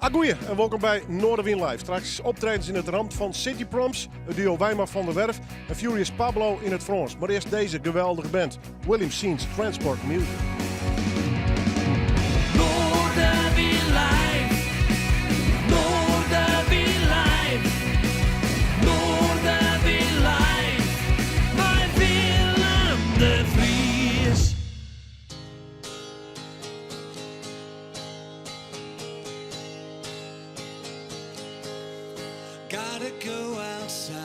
Agoeie en wolkom by Noardewyn Live. Straks optredens yn it ramt fan City Proms, it duo Weimar van der Werf en Furious Pablo yn it Frânsk. Mar earst dizze geweldige band, William Scenes Transport Music. Noardewyn Live, Noardewyn Live, Noardewyn Live, mei Willem de Vries. Gotta go outside.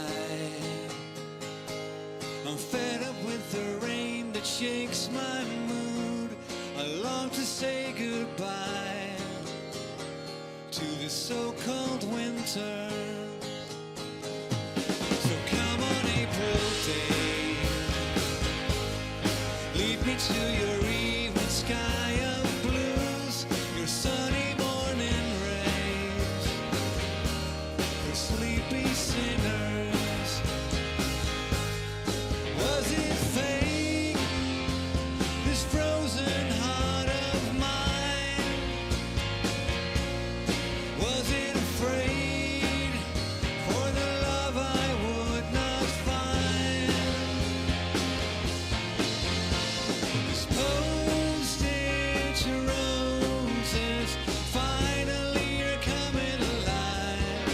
I'm fed up with the rain that shakes my mood. I long to say goodbye to this so-called winter. So come on, April day. Lead me to your evening sky of blues, your sunny morning rays for sleepy sinners. Was it fake? This frozen heart of mine? Was it afraid for the love I would not find? This postage roses finally are coming alive.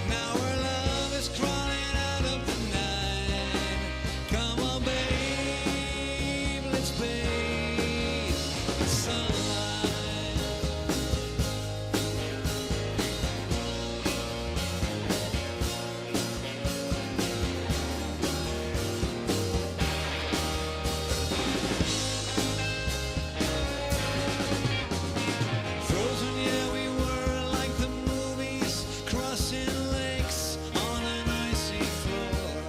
Now our love is crawling out of the night. Come on, babe, let's bathe in sunlight. Frozen, yeah, we were like the movies, crossing lakes on an icy floor.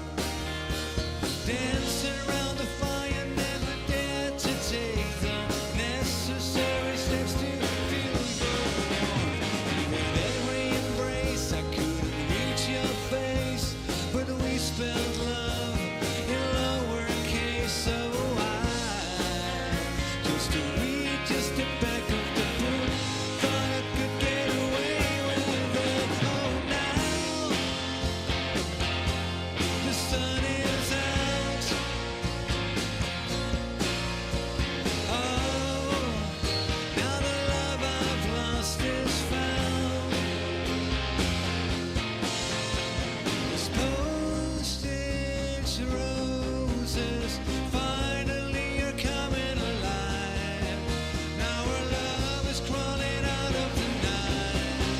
Dancing around the fire, never dared to take the necessary steps to feel your warmth. With every embrace, I couldn't reach your face, but we spelled love in lowercase. So I just to read just the back of the book, thought I could get away with it. Oh, now the sun is out. Oh, now the love I've lost is found. This postage roses finally are coming alive. Now our love is crawling out of the night.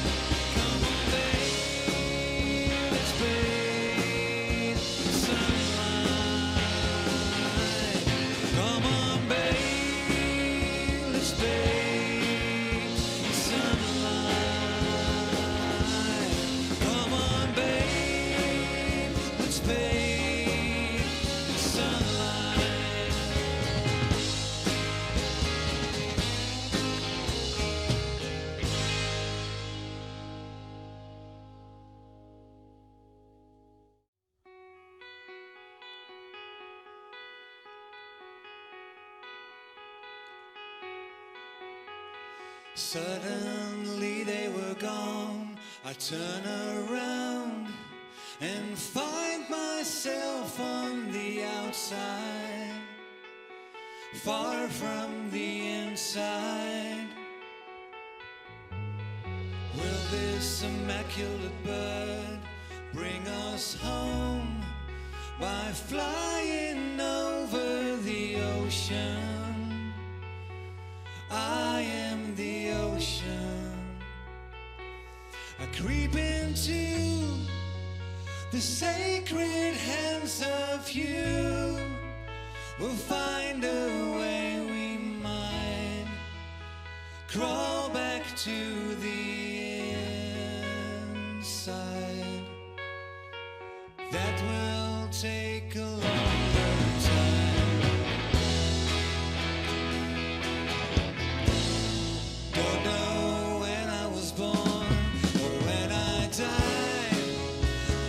Come on, babe, let's bathe in sunlight. Come on, babe, let's bathe in sunlight. Come on, babe, let's bathe in sunlight. Suddenly they were gone. I turn around and find myself on the outside, far from the inside. Will this immaculate bird bring us home by flying over the ocean? I am the ocean. I creep into the sacred hands of you. We'll find a way we might crawl back to the inside. That will take a longer time. Don't know when I was born or when I died.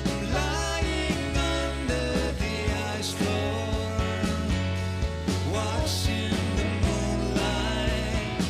I'm lying under the ice floor, watching the moonlight.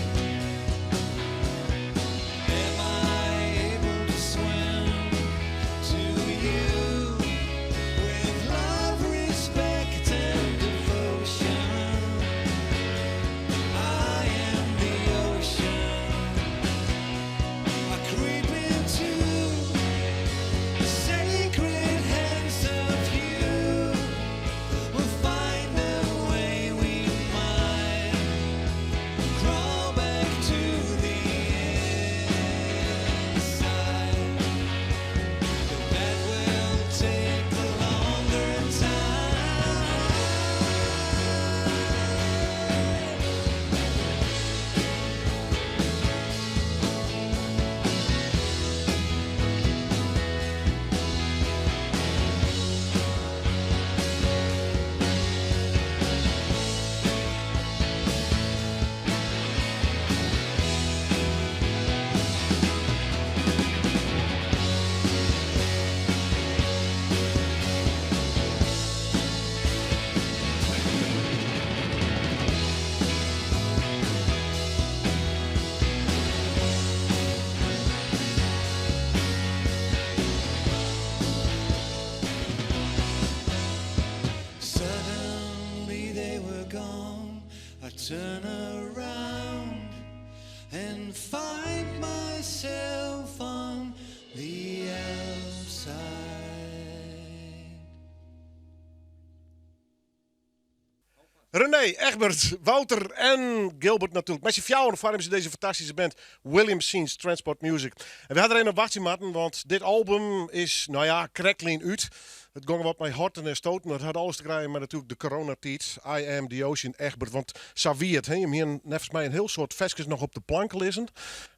René, Egbert, Wouter en Gilbert natuerlik. Mei syn fjouweren foarmje se dizze fantastyske band William Scenes Transport Music. En we ha der even op wachtsje moatten, want dit album is, no ja, krektlyn út. It gong wat mei horten en stoten. Dat hat alles te krijen mei natuerlik de coronatiid. I am the Ocean, Egbert, want sa wie it. Jim hienen neffens my in hiel soad ferskes noch op de plank lizzen.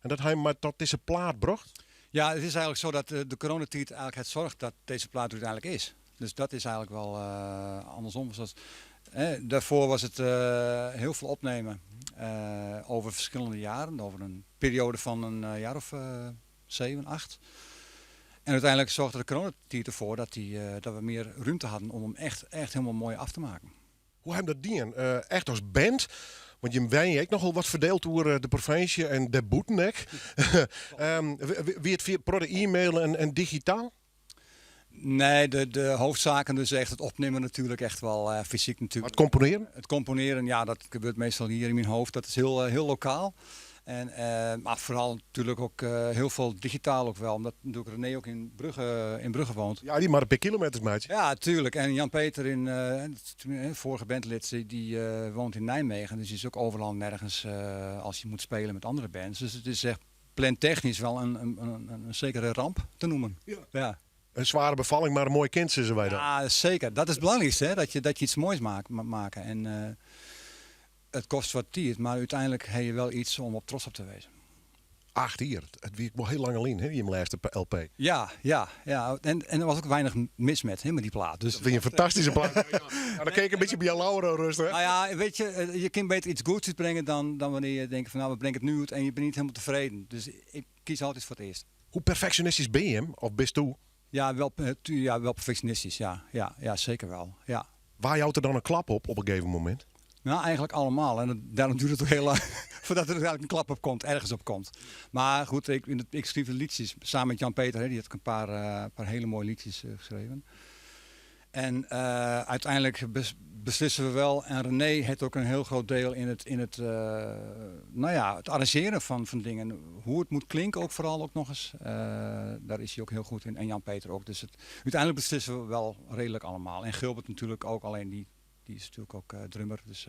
En dat ha jim mar tot dizze plaat brocht. Ja, it is eigenlik sa dat de coronatiid eigenlik hat soarge dat dizze plaat der úteinlik is. Dus dat is eigenlik wol andersom. Zoals, daarvoor was het heel veel opnemen over verschillende jaren, over een periode van een jaar of 7, 8. En uiteindelijk zorgde de coronatijd ervoor dat we meer ruimte hadden om hem echt, echt helemaal mooi af te maken. Hoe ha jim dat dien? Echt as band? Want jim wenje ek nochal wat ferdield oer de provinsje en dêrbûten ek. Wie it fia protte e-mail en digitaal? Nee, de hoofdzaken dus echt het opnemen natuurlijk echt wel fysiek natuurlijk. Het componeren? Het componeren, ja, dat gebeurt meestal hier in mijn hoofd. Dat is heel, heel lokaal. En, maar vooral natuurlijk ook heel veel digitaal ook wel. Omdat natuurlijk René ook in Brugge woont. Ja, dy mar in pear kilometers meitsje. Ja, tuurlijk. En Jan-Peter, in, het vorige bandlid, die woont in Nijmegen. Dus die is ook overal nergens als je moet spelen met andere bands. Dus het is echt plantechnisch wel een zekere ramp te noemen. Ja. Ja. In swierre befalling, mar in moai kind, sizze wy dan. Ja, seker. Dat is it belangrykste, hè? Dat je iets moais maakt. En it kostet wat tiid, mar úteinlik ha je wol iets om op trots op te wêzen. 8 jier, it wie wol hiel lang lyn, hè, jim lêste LP. Ja. En der wie ek weinich mis mei, hè, mei dy plaat. Dus, Dat fyn ik in fantastyske plaat. Ja, dan kin ik in bytsje by Laura rêste. Nou ja, weet je, je kunt beter iets goeds uitbrengen dan wanneer je denkt van nou, we brengen het nu uit en je bent niet helemaal tevreden. Dus ik kies altijd voor het eerst. Hoe perfeksjonistysk binne jim? Of bisto? Ja, wel perfectionistisch, ja. Ja, zeker wel. Ja. Wa jout der dan in klap op, op in gegeven momint? Nou, eigenlijk allemaal. En dêrom duurt it ook hiel lang foardat der úteinlik in klap op komt, ergens op komt. Mar goed, ik skriuw de lietsjes samen met Jan-Peter. Hè, dy hat ek in pear hiele moaie lietsjes skreaun. En úteinlik beslisse we wol. En René hat ek in hiel grut diel yn it, no ja, it arranzjearjen fan dingen. Hoe't it moat klinke ek foaral ek nochris. Dêr is hy ek hiel goed yn. En Jan-Peter ek. Dus úteinlik beslisse we wol reedlik allegear. En Gilbert natuerlik ek, allinnich dy is natuerlik ek drummer. Dus,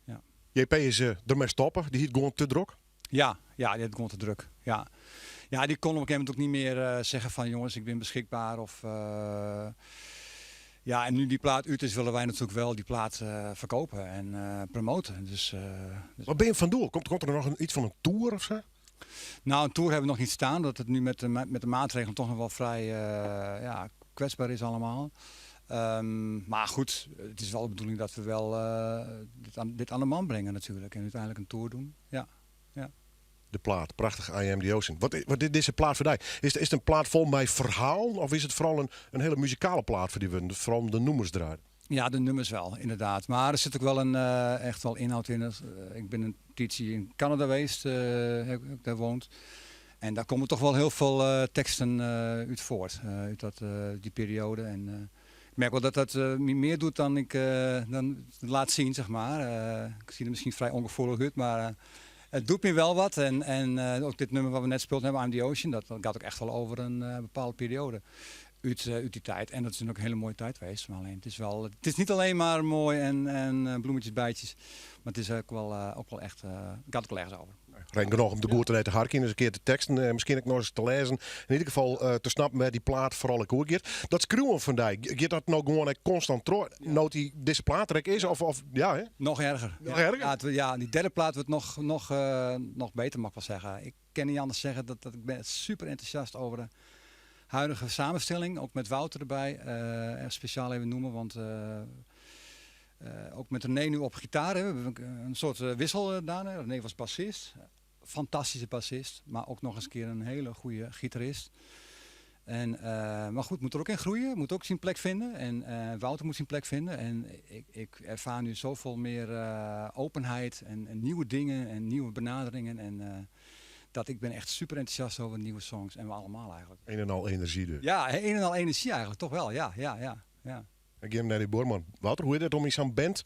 ja. JP is dermei stoppe, dy hie it gewoan te drok? Ja, dy hie it gewoan te drok. Ja. Ja, dy kon op in gegeven momint ek net mear sizze fan jonges, ik bin beskikber. Of, ja, en no't dy plaat út is, wolle wy natuerlik wol dy plaat ferkeapje en promoate. Dus Wat binne jim fan doel? Komt der noch yts fan in tour of sa? Nou, in tour hawwe we noch net stean. Dat it no mei de maatregels dochs noch wol frij ja, kwetsber is allegear. Mar goed, it is wol de bedoeling dat we wol dit oan de man bringe natuerlik. En úteinlik in tour dwaan. Ja. De plaat, prachtich I Am The Ocean. Wat is dizze plaat foar dy? Is it in plaat fol mei ferhalen of is it foaral in hiele muzikale plaat foar dy wurden? Foaral de nûmers draaie? Ja, de nûmers wol, ynderdaad. Mar der sit ek wol echt wol ynhâld yn. Ik bin in tiidsje yn Kanada west, ha ik dêr wenne. En dêr komme dochs wol hiel folle teksten út fuort, út dy perioade. En ik merk wol dat dat my mear docht dan ik dan lit sjen, sis mar. Ik sjoch der miskien frij ûngefoelich út, mar it docht my wol wat. En ek dit nûmer dat we net spile hawwe, I'm the Ocean, dat giet ek echt wol oer in bepaalde perioade út dy tiid. En dat is ek in hiele moaie tiid west. Mar allinnich, it is net allinnich mar moai en blomkes, bytsjes, mar it is ek wol echt, giet ek wol ergens oer. Reden genôch om der goed nei te harkjen, ris in kear de teksten miskien ek nochris te lêzen. Yn ieder gefal te snappen wêr't dy plaat foaral ek oer giet. Dat skriuwen fan dy, giet dat no gewoan ek konstant troch? No't dy dizze plaat der ek is? Of, ja, hè? Noch erger. Noch erger? Ja, dy tredde plaat wurdt noch better, mei ik wol sizze. Ik kin net oars sizze dat ik bin super entûsjast oer de huidige samenstelling, ek mei Wouter derby. Spesjaal even neame, want ek mei René no op gitaar. Hè. We hawwe in soarte wiksel dien. Hè. René wie bassist, fantastyske bassist, mar ek nochris in kear in hiele goede gitarist. En, mar goed, moat der ek yn groeie, moat ek syn plak fine. En Wouter moat syn plak fine. En ik erfaar no safolle mear openheid en nieuwe dingen en nieuwe benaderingen. En dat ik bin echt super entûsjast oer nieuwe songs. En we allegear eigenlik. Ien en al enerzjy dus. Ja, ien en al enerzjy eigenlik, dochs wol. Ja. Ik gean nei dy buorman. Wouter, hoe is it om yn sa'n band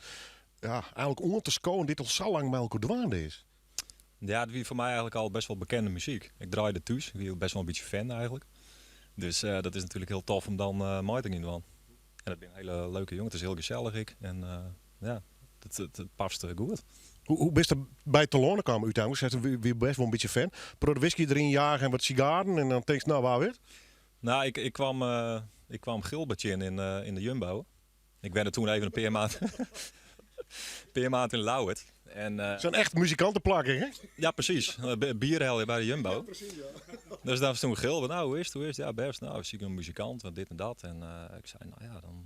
ja, eigenlik oan te skowen dy't al sa lang mei elkoar dwaande is? Ja, dat wie foar my eigenlik al bêst wol bekende muzyk. Ik draaide thús, ik wie bêst wol in bytsje fan eigenlik. Dus dat is natuerlik hiel tof om dan mei te gean dwaan. En dat binne hiele leuke jonges, it is hiel gesellich ek. En ja, It past goed. Hoe bist der by telâne kaam úteinlik? Seist, wie bêst wol in bytsje fan. Protte whisky deryn jage en wat sigaren en dan tinkst, no wa wit. No, ik kwam Gilbert tsjin yn de Jumbo. Ik wenne toen even in pear maand, pear maand yn Ljouwert. En, Sa'n echt muzikanteplak, hè? Ja, presys. Bier helje by de Jumbo. Dus dan stond Gilbert, nou, hoe is het, hoe is het? Ja, best. Nou, zie ik een muzikant, want dit en dat. En ik zei, nou ja, dan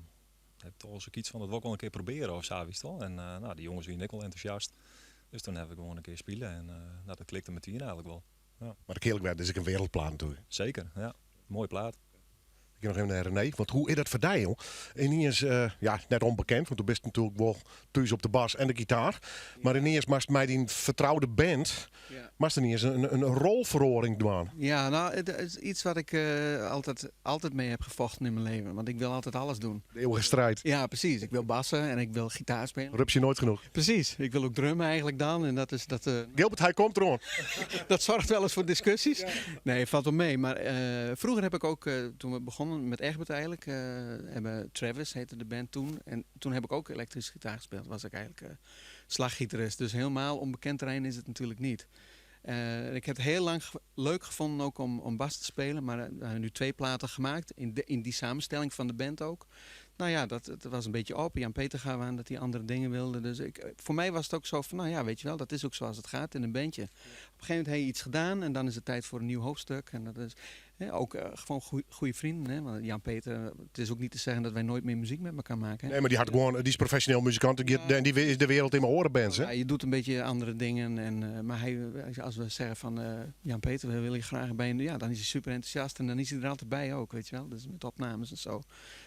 heb ik toch wel zoiets van, dat wil ik wel een keer proberen of zo, wist wel. En nou, die jongens waren ook wel enthousiast. Dus toen heb ik gewoon een keer spelen en nou, dat klikte meteen eigenlijk wel. Ja. Maar de Keerlijk werd dus een wereldplaat natuurlijk. Zeker, ja. Mooie plaat. Ik ga nog even naar René, want hoe is dat voor jou, joh? Ineens, ja, net onbekend, want du bist natuurlijk wel thuis op de bas en de gitaar. Maar ineens moest mij die vertrouwde band, moest er niet eens een rolverandering doen. Ja, nou, het is iets wat ik altijd mee heb gevochten in mijn leven. Want ik wil altijd alles doen. De eeuwige strijd. Ja, precies. Ik wil bassen en ik wil gitaar spelen. Rups je nooit genoeg. Precies. Ik wil ook drummen eigenlijk dan. En dat is dat Gilbert, hij komt erom. Dat zorgt wel eens voor discussies. Nee, valt wel mee. Maar vroeger heb ik ook, toen we begonnen met Egbert eigenlijk, hebben Travis heette de band toen. En toen heb ik ook elektrische gitaar gespeeld. Was ik eigenlijk slaggitarist. Dus helemaal onbekend terrein is het natuurlijk niet. Ik heb het heel lang leuk gevonden ook om bas te spelen. Maar we hebben nu 2 platen gemaakt. In die samenstelling van de band ook. Nou ja, dat was een beetje open. Jan-Peter gaf aan dat hij andere dingen wilde. Dus voor mij was het ook zo van, nou ja, weet je wel, dat is ook zoals het gaat in een bandje. Op een gegeven moment heb je iets gedaan en dan is het tijd voor een nieuw hoofdstuk. En dat is, hè, ook gewoon goede vrienden. Hè? Want Jan-Peter, het is ook niet te zeggen dat wij nooit meer muziek met elkaar maken. Hè? Nee, maar die had gewoon, die is professioneel muzikant. Die is de wereld in mijn oren bands, hè? Ja, je doet een beetje andere dingen. En maar hij, als we zeggen van Jan-Peter, we willen je graag bij een, ja, dan is hij super enthousiast en dan is hij er altijd bij ook, weet je wel. Dus met opnames en zo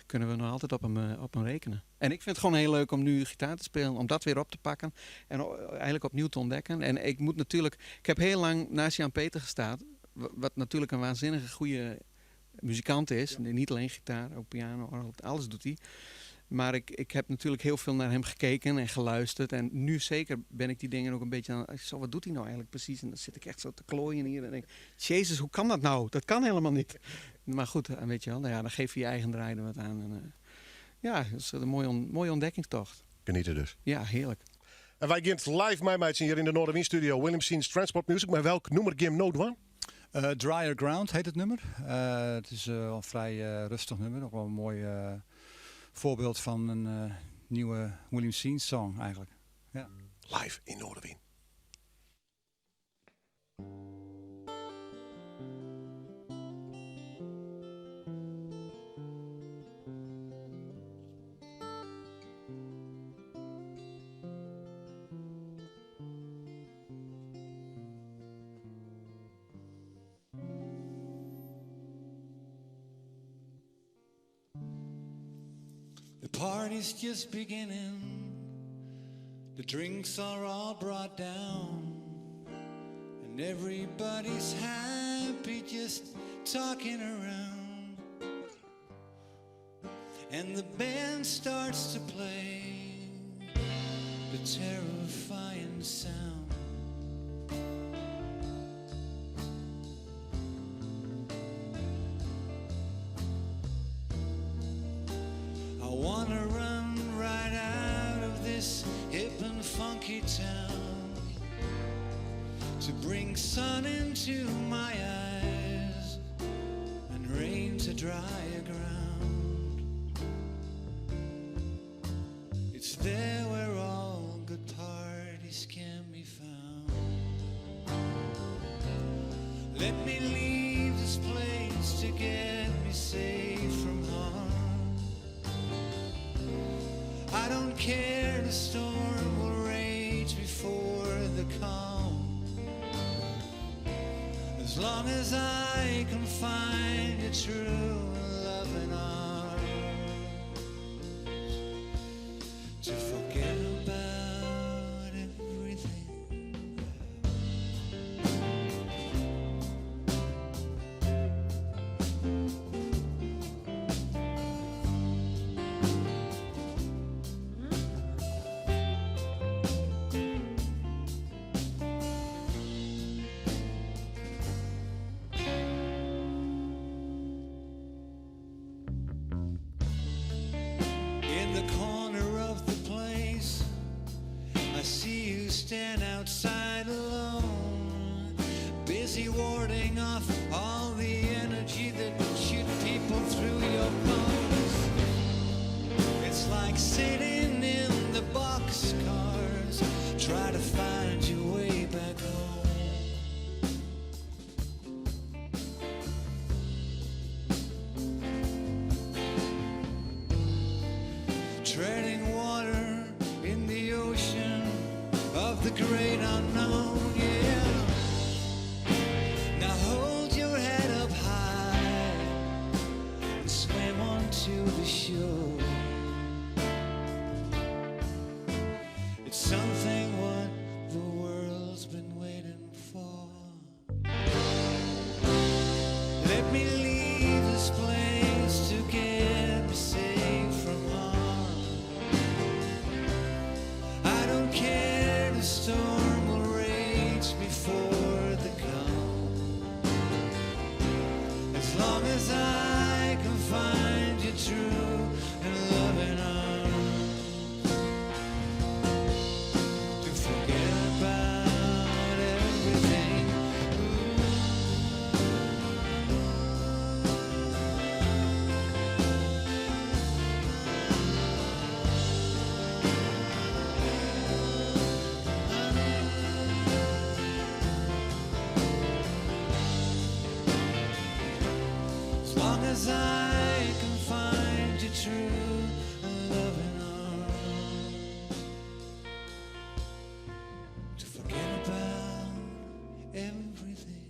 kunnen we nog altijd op hem rekenen. En ik vind het gewoon heel leuk om nu gitaar te spelen, om dat weer op te pakken en eigenlijk opnieuw te ontdekken. En ik moet natuurlijk, ik heb heel lang naast Jan-Peter gestaan, wat natuurlijk een waanzinnige goede muzikant is. Niet alleen gitaar, ook piano, orgel, alles doet hij. Maar ik heb natuurlijk heel veel naar hem gekeken en geluisterd. En nu zeker ben ik die dingen ook een beetje aan... Zo, wat doet hij nou eigenlijk precies? En dan zit ik echt zo te klooien hier. En denk ik, Jezus, hoe kan dat nou? Dat kan helemaal niet. Maar goed, weet je wel, nou ja, dan geef je je eigen draai er wat aan. En ja, dat is een mooie ontdekkingstocht. Genieten dus. Ja, heerlijk. En wij gaan live mee met hier in de Noardewyn Studio. William Scenes Transport Music. Maar welk nummer gaan we nou doen? Drier Ground heet het nummer. Het is een vrij rustig nummer. Ook wel een mooi voorbeeld van een nieuwe William Scenes song eigenlijk. Ja. Live in Noardewyn. The party's just beginning. The drinks are all brought down, and everybody's happy just talking around. And the band starts to play the terrifying sound. I want to run right out of this hip and funky town, to bring sun into my eyes and rain to dry ground. It's there where all good parties can be found. Let me leave this place to get me safe from harm. I don't care, the storm will rage before the calm. As long as I can find a true loving arms to forget about everything. Cutting off all the energy that would shoot people through your bones. It's like sitting in the boxcars, try to find your way back home. Treading water in the ocean of the great unknown, yeah. Now hold your head up high and swim onto the shore. It's something what the world's been waiting for. Let me leave this place to get me safe from harm. I don't care, the storm will rage before the calm. As long as I can find your true and loving arms to forget about everything. As long as I can find your true and loving arms to forget about everything.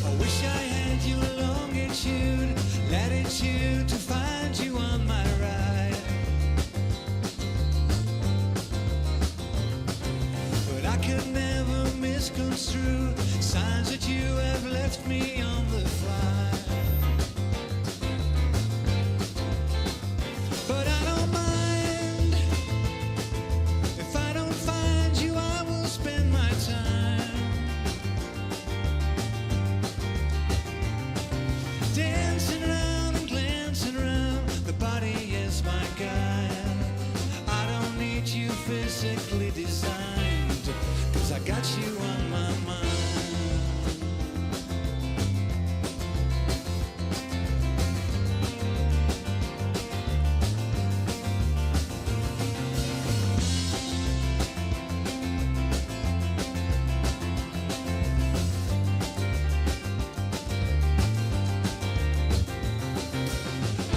I wish I had your longitude, latitude to find you on my ride. But I could never misconstrue signs that you have left me on the fly. But I don't mind if I don't find you, I will spend my time dancing round and glancing round. The body is my guide. I don't need you physically designed, 'cause I got you on my mind.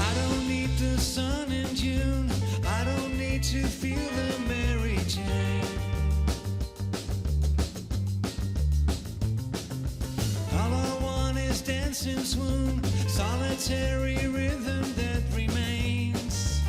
I don't need the sun in June. I don't need to feel the Mary Jane. All I want is dancing swoon, solitary rhythm that remains.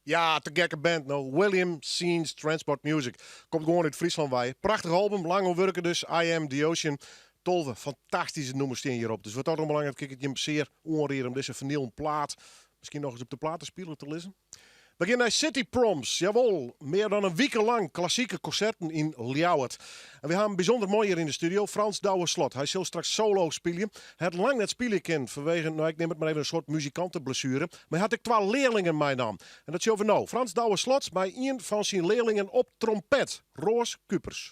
Ja, te gekke band no. William Scenes Transport Music. Komt gewoan út Fryslân wei. Prachtich album, lang oan wurke dus. I Am The Ocean. 12 fantastyske nûmers stean hjirop. Dus wat dat oanbelanget kin ik it jim sear oanriede om dizze finylen plaat miskien noch ris op de platespiler te lizzen. We gean nei City Proms. Jawol, mear dan in wike lang klassike konserten yn Ljouwert. En we ha in bysûnder man hjir yn de studio, Frans Douwe Slot. Hy sil straks solo spylje. Hy hat lang net spylje kind fanwegen, no ik neam it mar even in soart muzikanteblessuere. Mar hy hat ek twa learlingen meinaam. En dat sjogge we no. Frans Douwe Slot mei ien fan syn learlingen op trompet, Roos Kupers.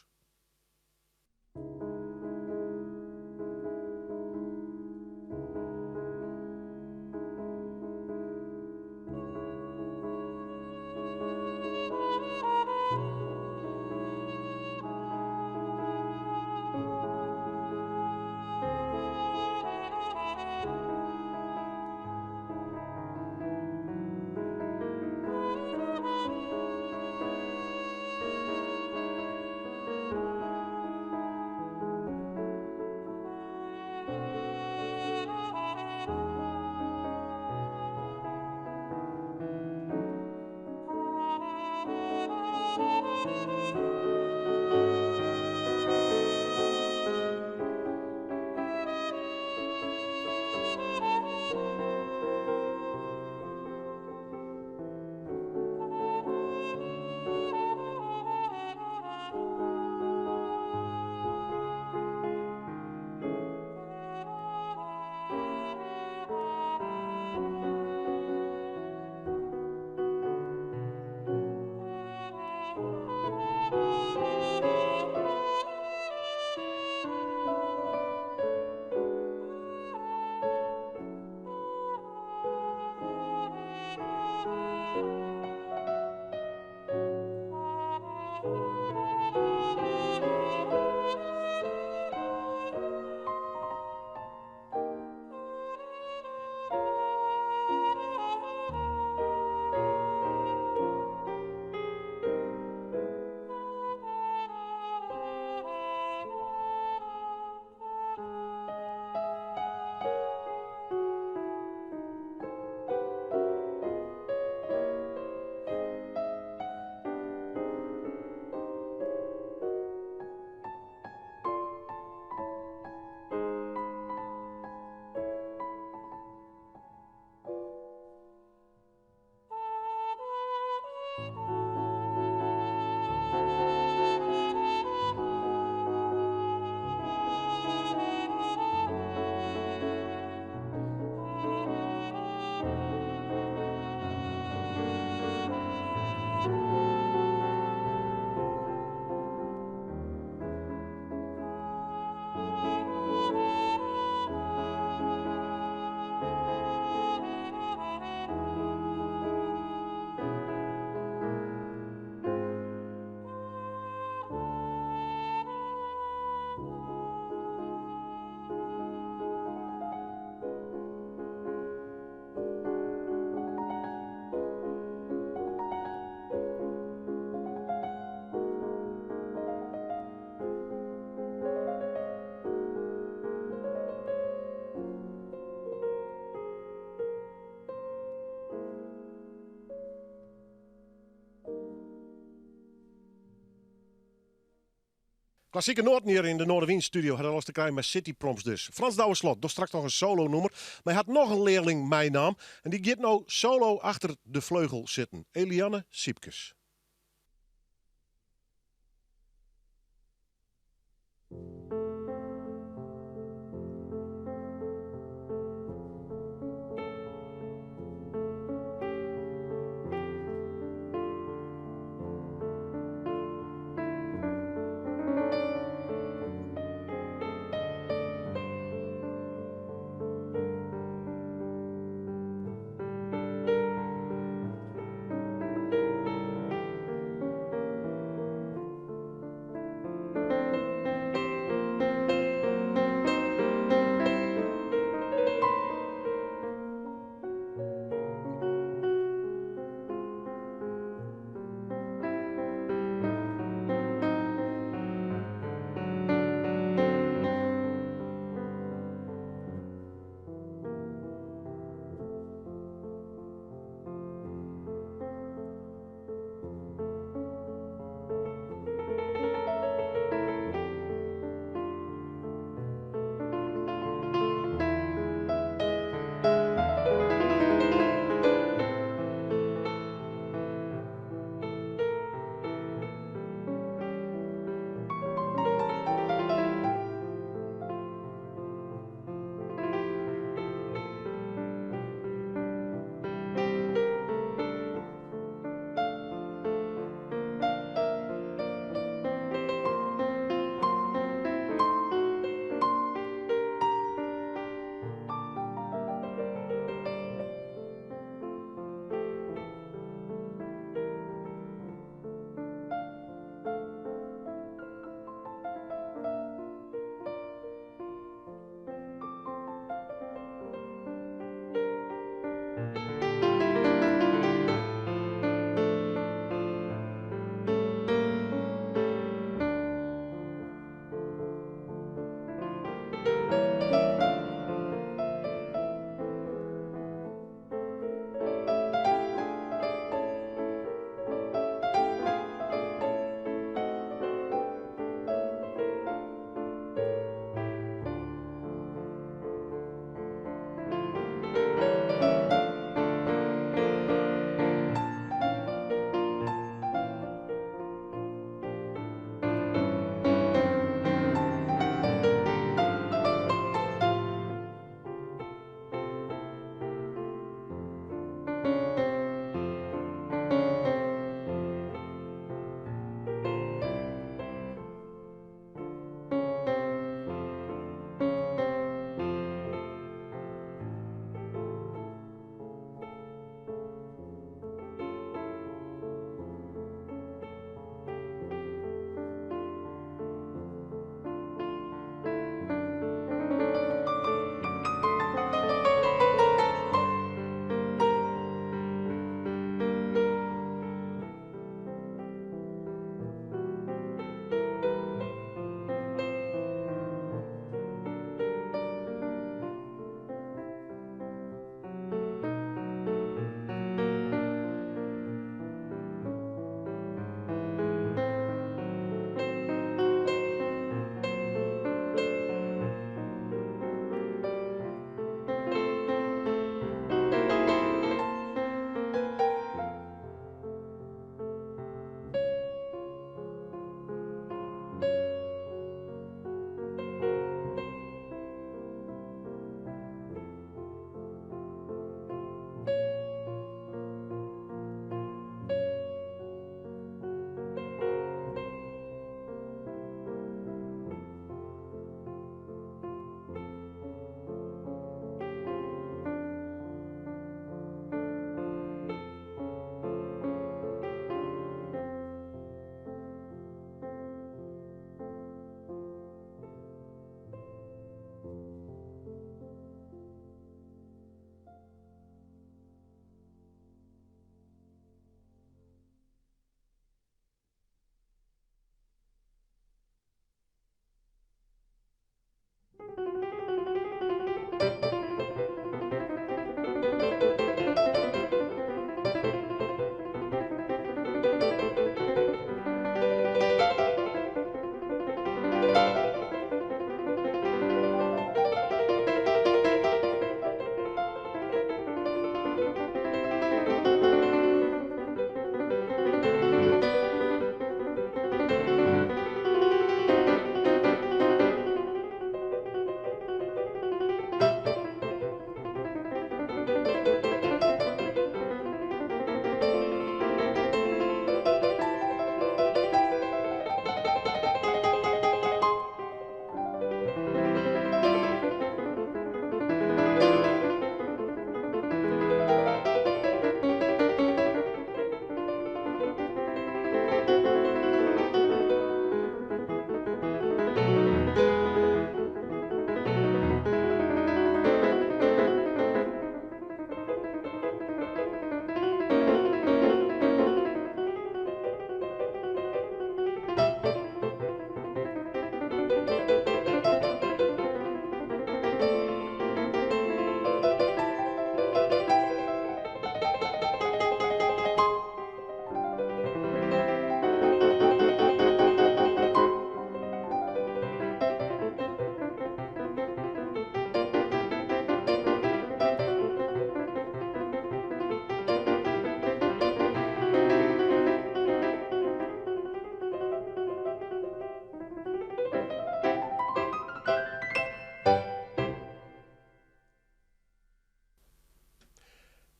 Klassike noaten hjir yn de Noardewyn studio hat alles te krijen mei City Proms dus. Frans Douwe Slot docht straks noch in solo nûmer, mar hy hat noch in learling meinaam en dy giet no solo achter de fleugel sitten. Elianne Siepkes.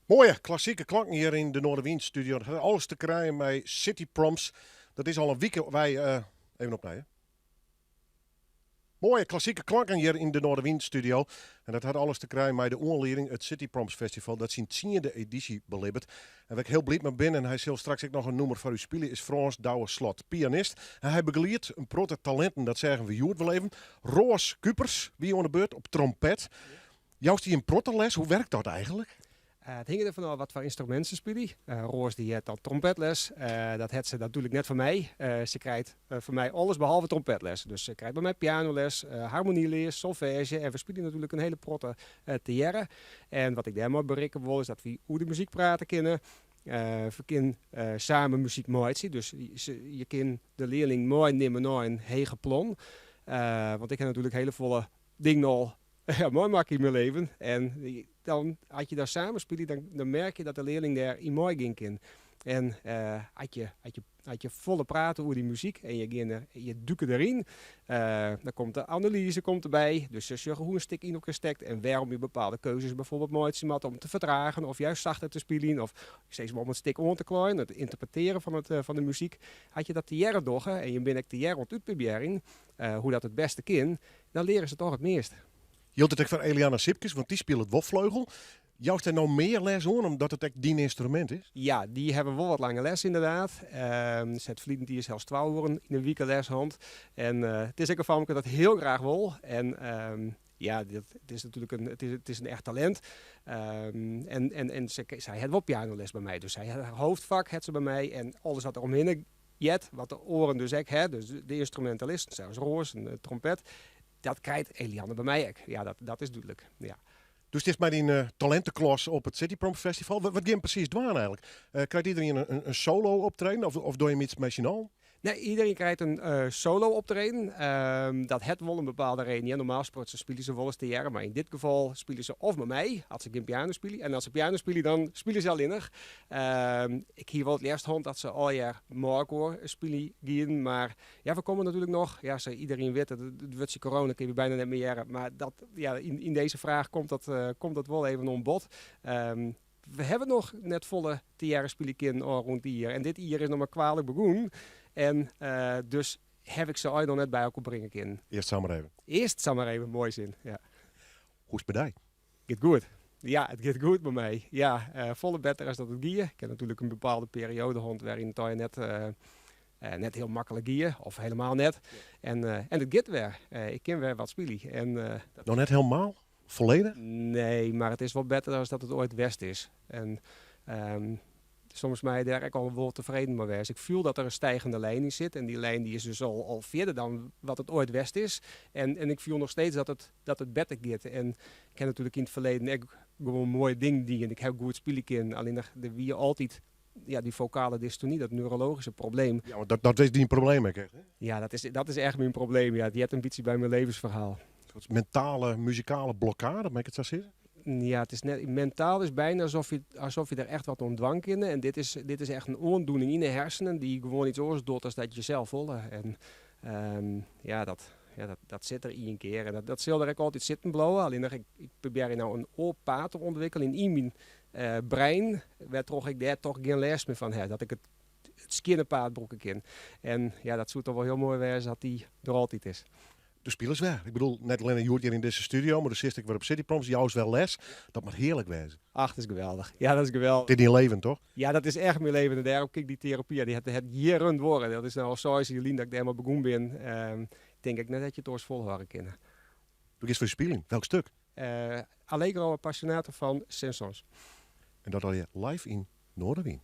Moaie klassike klanken hjir yn de Noardewyn studio. Dat hat alles te krijen mei City Proms. Dat is al in wike wy even opnij. Hè? Moaie klassike klanken hjir yn de Noardewyn studio. En dat hat alles te krijen mei de oanlieding it City Proms Festival dat syn tsiende edysje belibbet. En wêr't ik hiel bliid mei bin en hy sil straks ek noch in nûmer foar ús spylje is Frâns Douwe Slot, pianist. En hy begeliedt in protte talinten, dat seagen we hjoed wol even. Roas Kupers wie oan de beurt op trompet. Joust dy in protte les? Hoe werkt dat eigenlijk? It hinget derfan ôf wat foar ynstrumint se spylje. Roas dy hat dan trompetles. Dat hat se natuerlik net fan my. Se krijt fan my alles behalve trompetles. Dus se krijt by my pianoles, harmonyles, solfêzje en we spylje natuerlik in hiele protte tegearre. En wat ik dêrmei berikke wol is dat wy oer de muzyk prate kinne. We kinne samen muzyk meitsje. Dus je kin de learling meinimme nei in heger plan. Want ik ha natuerlik hiele folle dingen al meimakke yn myn leven. En dan, as je dan samen spylje, dan merk je dat de learling dêr yn meigean kin. En as je, as je, as je folle prate oer dy muzyk en je gean der, je duke deryn, dan komt de analyze komt derby. Dus se sjogge hoe in stik yn elkoar stekt en wêrom je bepaalde keuzes bijvoorbeeld meitsje moatte om te fertragen of juist sachter te spyljen of steeds om it stik oan te klaaien, it ynterpretearjen fan, it, fan de muzyk. As je dat tegearre dogge en je binne ek tegearre oan it útprobearjen hoe dat it bêste kin, dan leare se toch it meast. Jildt it ek foar Eliana Sipkes, want dy spilet wol fleugel. Joust dêr no mear les oan, omdat it ek dyn ynstrumint is? Ja, dy hawwe wol wat langer les ynderdaad. Se hat ferliden tiid sels twa oeren yn 'e wike les hân. En it is ek in famke dat hiel graach wol. En ja, dit, it is natuerlik in, it is, it is in echt talint. En, en, en sy, sy hat wol pianoles by my. Dus sy hat har hoofdvak hat se by my en alles wat der omhinne heart, wat de oaren dus ek ha, dus de ynstrumentalisten, sa as Roas en de trompet, dat krijt Eliane by my ek. Ja, dat is dúdlik. Ja. Do stiest mei dyn talinteklas op it City Prom Festival. Wat gean presys dwaan eigenlik? Krijt iedereen in solo optreden of, of doe je iets mei syn allen? Nee, iedereen krijt in solo optreden. Dat hat wol in bepaalde reden. Ja, normaal gesproken spylje se wolris tegearre, mar yn dit gefal spylje se of mei my, as se gjin piano spylje. En as se piano spylje, dan spylje se allinnich. Ik hie wol it leafst hân dat se allegear mei elkoar spylje gienen, mar ja, we komme natuerlik noch. Ja, sa iedereen wit, it wurdsje corona kin we byna net mear hearre, mar dat, ja, yn dizze fraach komt dat wol even oan bod. We hawwe noch net folle tegearre spylje kinnen ôfrûne jier en dit jier is noch mar kwalik begûn en dus haw ik se allegear noch net by elkoar bringe kinnen. Earst samar even. Earst samar even, moai sin, ja. Hoe is it mei dy? Giet goed. Ja, it giet goed mei my. Ja, folle better as dat it gie. Ik ha natuerlik in bepaalde perioade hân wêryn it allegear net hiel maklik gie, of helemaal net. En it giet wer. Ik kin wer wat spylje. En, dat Noch net helemaal? Folledich? Nee, mar it is wol better as dat it oait west is. En soms mei je dêr ek al wol tefreden mei wêze. Ik fiel dat der in stijgende lijn yn sit en dy lijn dy is dus al fierder dan wat it oait west is. En ik fiel noch steeds dat it better giet. En ik ha natuerlik yn it ferleden ek gewoan moaie dingen dien. Ik ha goed spylje kinnen, allinnich der wie altyd ja, dy fokale dystony, dat neurologyske probleem. Ja, want dat is dyn probleem ek echt, hè? Ja, dat is echt myn probleem. Ja, it heart in bytsje by myn levensferhaal. In soart mentale, muzikale blokkade, mei ik it sa sizze? Ja, it is net, mentaal is byna asof je der echt wat oan dwaan kinne. En dit is echt in oandoening yn de hersenen dy't gewoan yts oars docht as dat je sels wolle. En ja, dat sit der ien kear en dat sil der ek altyd sitten bliuwe. Allinnich ik probearje no in oar paad te ûntwikkeljen yn myn brein, wêrtroch ik dêr toch gjin lêst mear fan ha. Dat ik it skjinne paad brûke kin. En ja, dat soe toch wol hiel moai wêze as dy der altyd is. Do spilest wer. Ik bedoel, net allinne hjoed hjir yn dizze studio, mar do sitst ek wer op City Proms, joust wer les. Dat moat hearlik wêze. Ach, dat is geweldich. Ja, dat is geweldich. Dit is dyn leven, toch? Ja, dat is echt myn leven. En dêrom kin ik dy terapy, ja, dy hat jierren duorre. Dat is no al seis jier lyn dat ik dêrmei begûn bin. Ik tink ek net dat je it oars folhâlde kinne. Do giest foar spyljen. Welk stuk? Allegro Appassionato fan Saint-Saëns. En dat allegear live yn Noardewyn.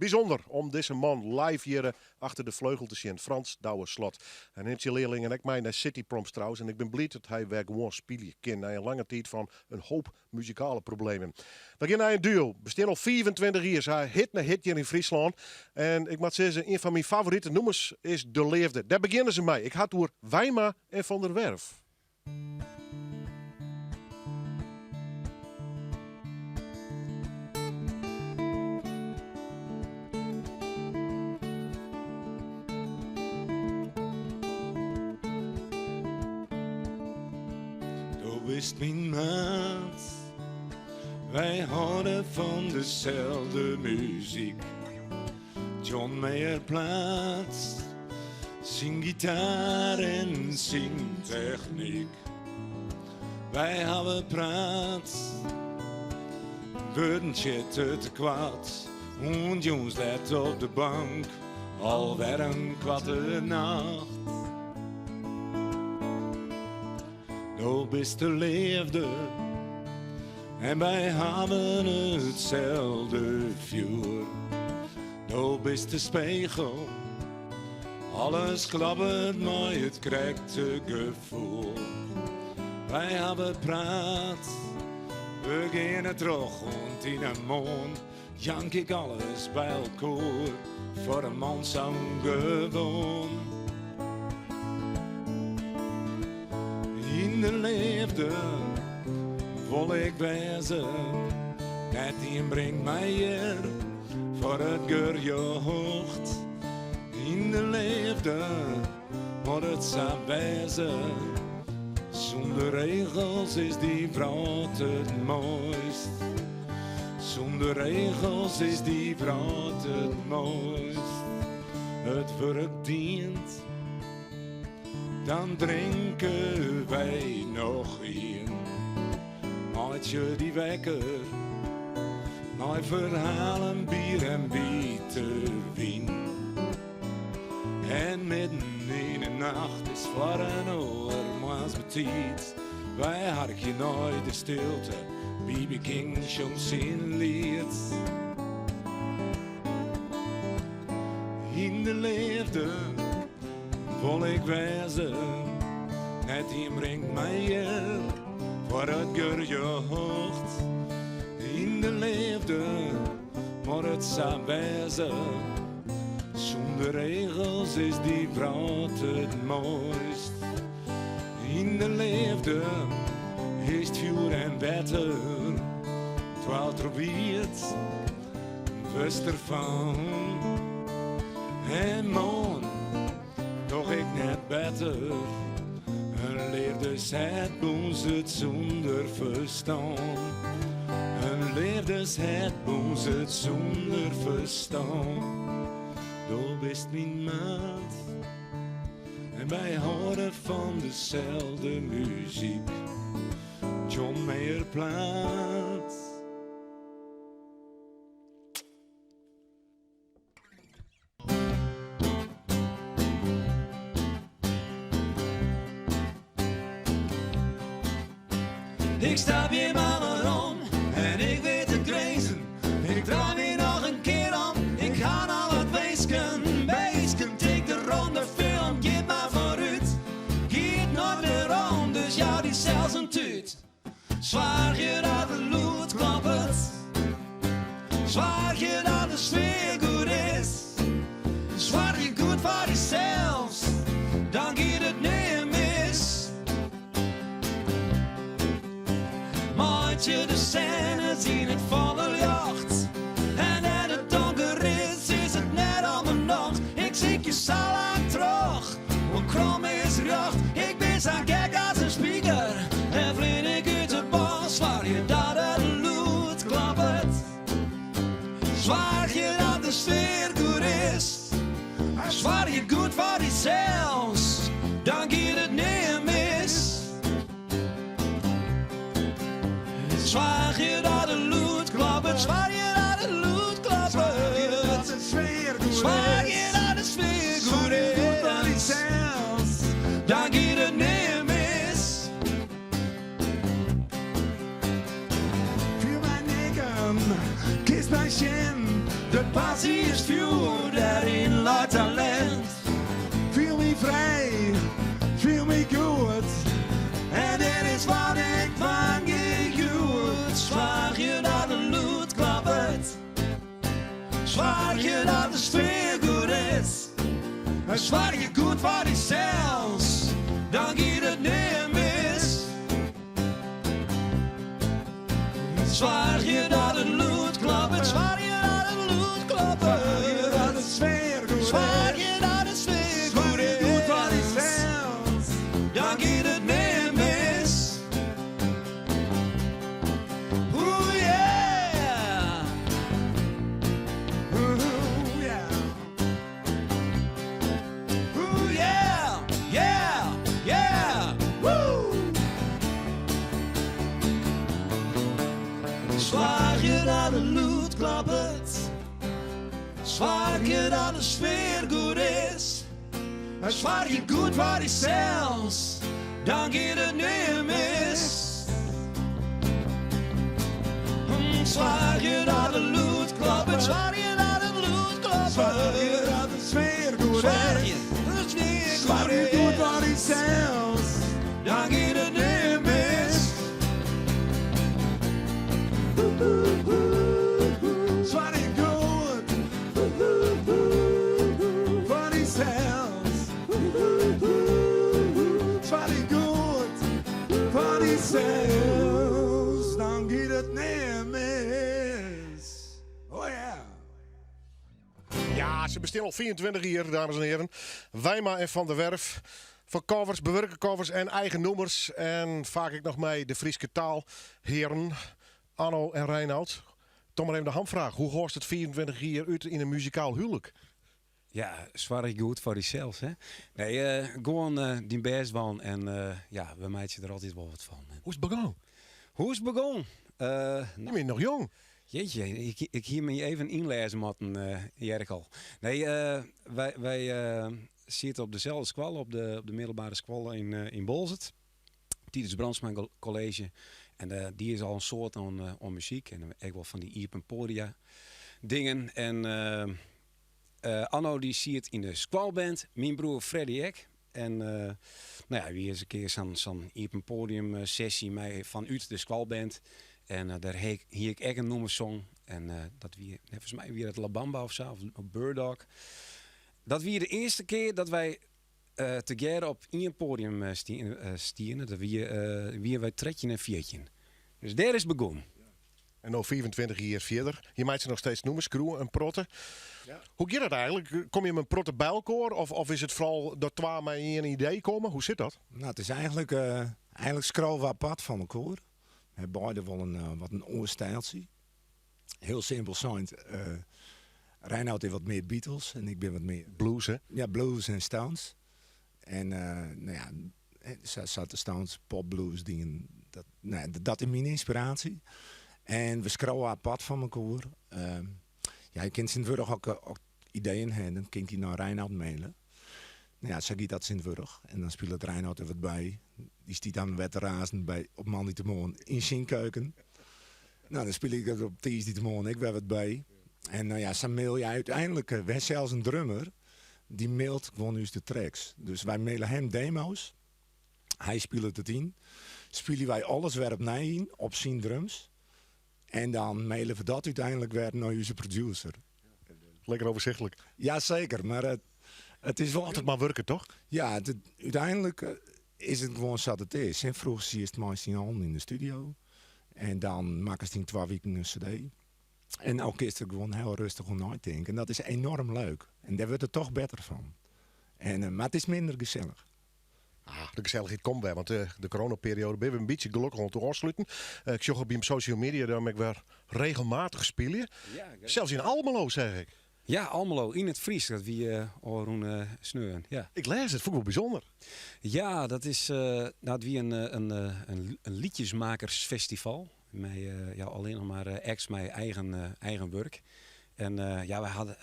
Bysûnder om dizze man live hjir achter de fleugel te sjen, Frans Douwe Slot. Hy nimt syn learlingen ek mei nei City Proms trouwens en ik bin bliid dat hy wer gewoan spylje kin nei in lange tiid fan in hoop muzikale problemen. We gean nei in duo, bestean al 25 jier, se ha hit nei hit hjir yn Fryslân. En ik moat sizze, ien fan myn favorite nûmers is De Leafde. Dêr begjinne se mei. Ik ha it oer Wijma en Van der Werf. Do bist myn maat, wy hâlde fan deselde muzyk. John Mayer plaat, syn gitaar en syn technyk. Wy hawwe praat, wurden sjitte te koart. Oant jûns let op de bank, alwer in kwart nacht. Do bist de leafde en wy hawwe itselde fjoer. Do bist de spegel, alles kloppet mei it krekte gefoel. Wy hawwe praat, we geane troch oant yn 'e moarn. Jank ik alles by elkoar, foar in man sa ûngewoan. Yn de leafde wol ik wêze, net ien bringt my hjir foar it gerjocht. Yn de leafde moat it sa wêze, sûnder regels is dy wrâld it moaist. Sûnder regels is dy wrâld it moaist. It wurk dien, dan drinke wy noch ien. Meitsje dy wekker, mei ferhalen, bier en wiete wyn. En midden yn 'e nacht is foar in oar moarns betiid. Wy harkje nei de stilte, BB King sjongt syn liet. Yn de leafde wol ik wêze, net ien bringt my hjir foar it gerjocht. Yn de leafde moat it sa wêze, sûnder regels is dy wrâld it moaist. Yn de leafde is it fjoer en wetter, dwaalt troch wiet, wurdst derfan. En moarn doch ik net better, in leafdeshert bûnzet sûnder ferstân. In leafdeshert bûnzet sûnder ferstân. Do bist myn maat en wy hâlde fan deselde muzyk. John Mayer plaat. Ik stap hjir mar werom en ik wit de grinzen. Ik draai my noch in kear om, ik ha noch wat winsken. Minsken, tink derom, de film giet mar foarút. Giet noait werom, dus jou dysels in tút. Soargje dat it lûd kloppet. Soargje dat de sfear goed is. Soargje goed foar dysels, dan giet it nea mis. Meitsje de sênes yn it folle ljocht. En dêr't it donker is, is it net om 'e nocht. Ik sykje sa lang troch, want krom is rjocht. Ik bin sa gek as in spiker en flean ik út de bocht. Soargje dat it lûd kloppet. Soargje dat de sfear goed is. Soargje goed foar dysels, dan giet it nea mis. Soargje dat it lûd kloppet, soargje dat it lûd kloppet. Soargje dat de sfear goed is, dan giet it nea mis. Fiel my neaken, kinst my sjen. De passy is fjoer, dêryn leit talint. Fiel my frij, fiel my goed. En dit is wat ik dwaan gean hjoed. Soargje dat it lûd kloppet. Soargje dat de sfear goed is. Soargje goed foar dysels, dan giet it nea mis. Soargje dat it lûd kloppet, soargje dat it lûd kloppet. Soargje dat de sfear goed is, dan giet it nea mis. Oeh yeah. Oeh yeah. Oeh yeah, yeah, yeah, woe! Soargje dat it lûd kloppet. Soargje dat de sfear goed is. Soargje goed foar dysels, dan giet it nea mis. Soargje dat it lûd kloppet, soargje dat it lûd kloppet. Soargje dat de sfear goed Soargje is. dat de sfear goed Soargje goed foar is, dysels. dan giet it nea mis. Soargje goed foar dysels. Soargje goed foar dysels. Dan giet it nea mis. Oh yeah. Ja, se bestean al 24 jier, dames en hearen. Wijma en Van der Werf. Fan covers, bewurke covers en eigen nûmers. En faak ek noch mei de Fryske taal. Hearen, Anno en Reinoud. Toch mar even de hamfraach. Hoe hâldst it 24 jier út yn in muzikaal houlik? Ja, soargje goed foar dysels, hè? Nee, gewoan dyn bêst dwaan en ja, we meitsje der altyd wol wat fan. Hoe is it begûn? Hoe is it begûn? Je binne noch jong. Jeetje, ik hie my even ynlêze moatten, hear ik al. Nee, wy sieten op deselde skoalle, op de middelbere skoalle yn Boalsert. Titus Brandsma College. En dy is al in soad oan muzyk en ek wol fan dy iepen poadia dingen. En Anno dy siet yn de skoalband, myn broer Freddy ek. En no ja, wie ris in kear sa'n iepen podium sessy mei fanút de skoalband. En dêr hie ik ek in nûmer song. En dat wie, neffens my wie dat La Bamba of sa, of Bird Dog. Dat wie de earste kear dat wy tegearre op ien podium stiene. Dat wie wy 13 en 14. Dus dêr is it begûn. En no 25 jier fierder. Je meitsje noch steeds nûmers, skriuwe in protte. Hoe giet dat eigentlik? Komme je mei in protte by elkoar? Of is it foaral dat twa mei ien idee komme? Hoe sit dat? No, it is eigentlik skriuwe we apart fan elkoar. We hawwe beide wol wat in oar styltsje. Hiel simpel sein, Reinoud is wat mear Beatles en ik bin wat mear... Blues, hè? Ja, blues en Stones. En no ja, sa't de Stones pop blues dingen, dat, no ja, dat is myn ynspiraasje. En we skriuwe apart fan elkoar. Ja, je kinne tsjintwurdich ek ideeën hawwe, dan kin ik dy nei Reinoud maile. No ja, sa giet dat tsjintwurdich. En dan spilet Reinoud der wat by. Dy stiet dan wer te razen by op moandeitemoarn yn syn keuken. No, dan spylje ik der op tiisdeitemoarn ek wer wat by. En no ja, sa mail je úteinlik, we ha sels in drummer, dy mailt gewoan ús de tracks. Dus wy maile him demo's, hy spilet it yn. Spylje wy alles wer opnij yn op syn drums. En dan maile we dat úteinlik wer nei ús producer. Lekker overzichtelijk. Ja, seker. Mar it is wol. As it mar wurket, toch? Ja, úteinlik is it gewoan sa't it is. Hè, froeger siest mei syn allen yn de studio. En dan makkest yn twa wiken in CD. En no kinst der gewoan hiel rêstich oer neitinke. En dat is enoarm leuk. En dêr wurdt it toch better fan. En, mar it is minder gesellich. Ah, de gesellichheid komt wer, want de coronaperioade binne we in bytsje gelokkich oan it ôfsluten. Ik sjoch op jim social media dat ik wer regelmatich spylje. Sels yn Almelo, seach ik. Ja, Almelo, yn it Frysk. Dat wie ôfrûne sneon. Ja. Ik lês it, fûn ik wol bysûnder. Ja, dat is, no, it wie in lietjesmakersfestival. Mei ja, allinnich mar acts mei eigen wurk. En ja, wy hadden,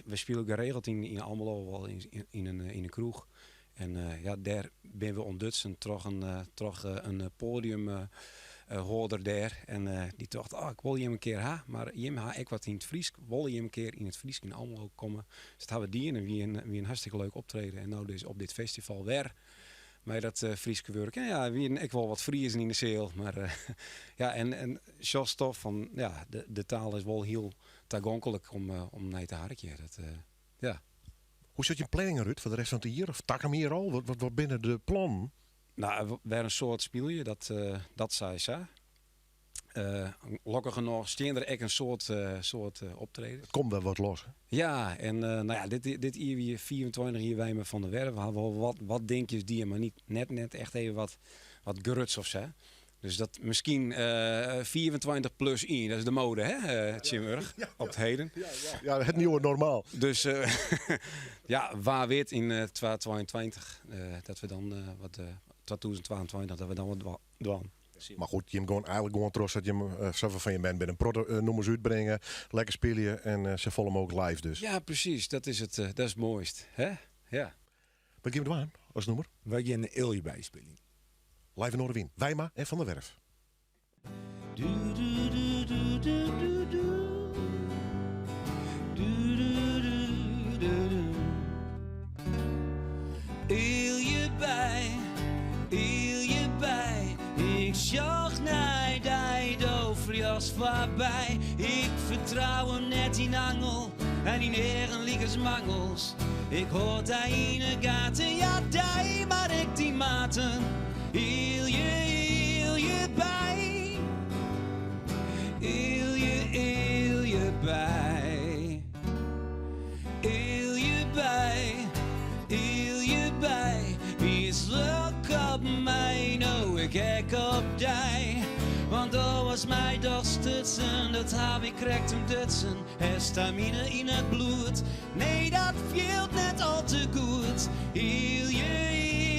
wy spilen geregeld yn Almelo wol yn in kroech. En ja, dêr binne we ûntdutsen troch in poadiumhâlder dêr. En dy tocht, oh, ik wol jim in kear ha, mar jim ha ek wat yn it Frysk. Wolle jim in kear yn it Frysk yn Almelo komme? Dus dat ha we dien en wie in hartstikke leuk optreden. En no dus op dit festival wer mei dat Fryske wurk. En ja, der wienen ek wol wat Friezen yn de seal. Mar ja, en sjochst toch fan, ja, de taal is wol hiel tagonklik om nei te harkjen. Dat, ja. Hoe sjocht jim planning derút foar de rest fan it jier of takom jier al? Wat binne de plannen? No, wer in soad spylje, dat sawiesa. Lokkigernôch stean der ek in soad optredens. It komt wer wat los. Ja, en no ja, dit jier wie 25 jier Wijma van der Werf. We ha wol wat dinkjes dien, mar net echt even wat gruts of sa. Dus dat miskien 25 plus 1, dat is de mode, hè, tsjintwurdich, op it heden. Ja, it nieuwe normaal. Dus ja, wa wit yn 2022 dat we dan wat, 2022 dat we dan wat dwaan. Mar goed, jim gean eigenlik gewoan troch sa't jim safolle fan jim wend binne. In protte nûmers útbringe, lekker spylje en safolle mooglik live dus. Ja, presys. Dat is it, dat is it moaist, hè? Ja. Wat gean we dwaan as nûmer? Wy gean Ealjeby spyljen. Live yn Noardewyn, Wijma en Van der Werf. Du, du, du, du, du, du, du. Du, du, du, du, du. Ealjeby, ealjeby, ik sjoch nei dy, do fljochst foarby. Ik fertrou him net dyn angel en dyn eagen lykas mangels. Ik hâld dy yn 'e gaten, ja dy, mar ek dyn maten. Ealje, ealjeby, ealje, ealjeby. Ealjeby, ealjeby, bist lilk op my, no ik ek op dy. Want do hast my dochs stutsen, dat haw ik krekt ûntdutsen. Histamine yn it bloed, nee dat fielt net al te goed. Ealje,